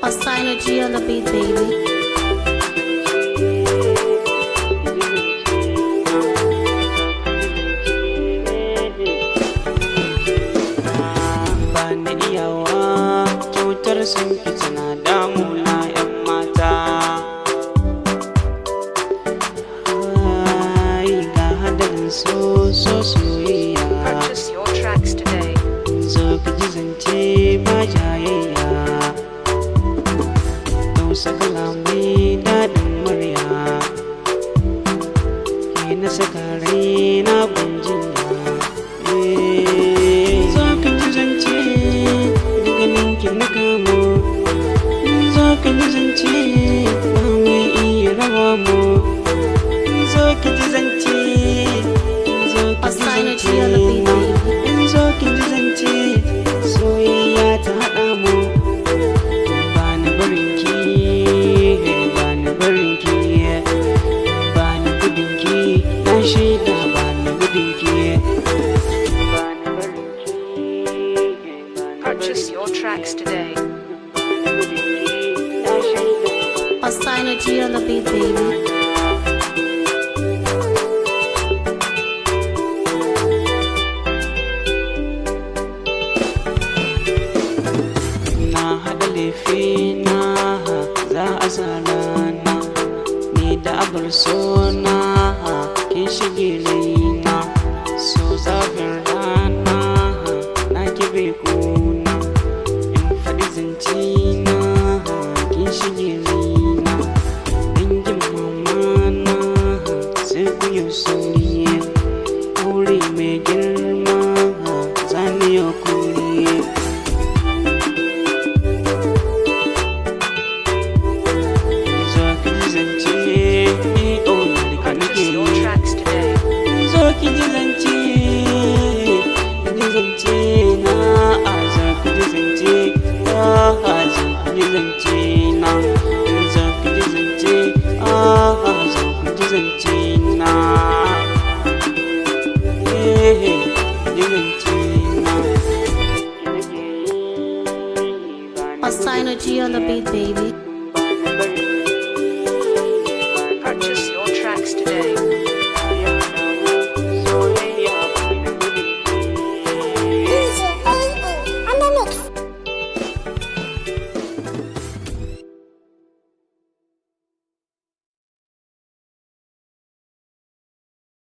Assign G on the beat, baby. Ba ni iyawa, cutar sun ki tana damuna, 'yan mata. Ai, ga hadarin so so soyayya. Purchase your tracks today. Zo ki ji zance ba jayayya. Tausa kalamai, daɗin murya. Ke na saka rai na gunjinya. Zo ki ji zance, daga ninki na kamo. Zo ki ji zance, ba mai iya raba mu. Zo ki ji zance, zo ki ji Assign zance G on the beat, na. Baby. In zo ki ji zance, soyayya ta haɗa mu. Ba ni barin ki, ba ni barin ki, ba ni gudun ki, na shaida ba ni gudun ki. Ba ni barin ki, ba ni Purchase barin your ki, tracks today. ba ni gudun ki, na shaida. Assign G on the beat, baby. Na haɗa lefe na, za a sa rana ni da abar sona. Kin shige raina, so zafin rana na kibe kuna. In faɗi zance na, kin shige raina. Dangin mama na sai ku yi sauri, aure mai girma zani yau kuri. Zo ki ji zance, ni ƙaunar ka nake Purchase your yi. tracks today. Zo ki ji zance.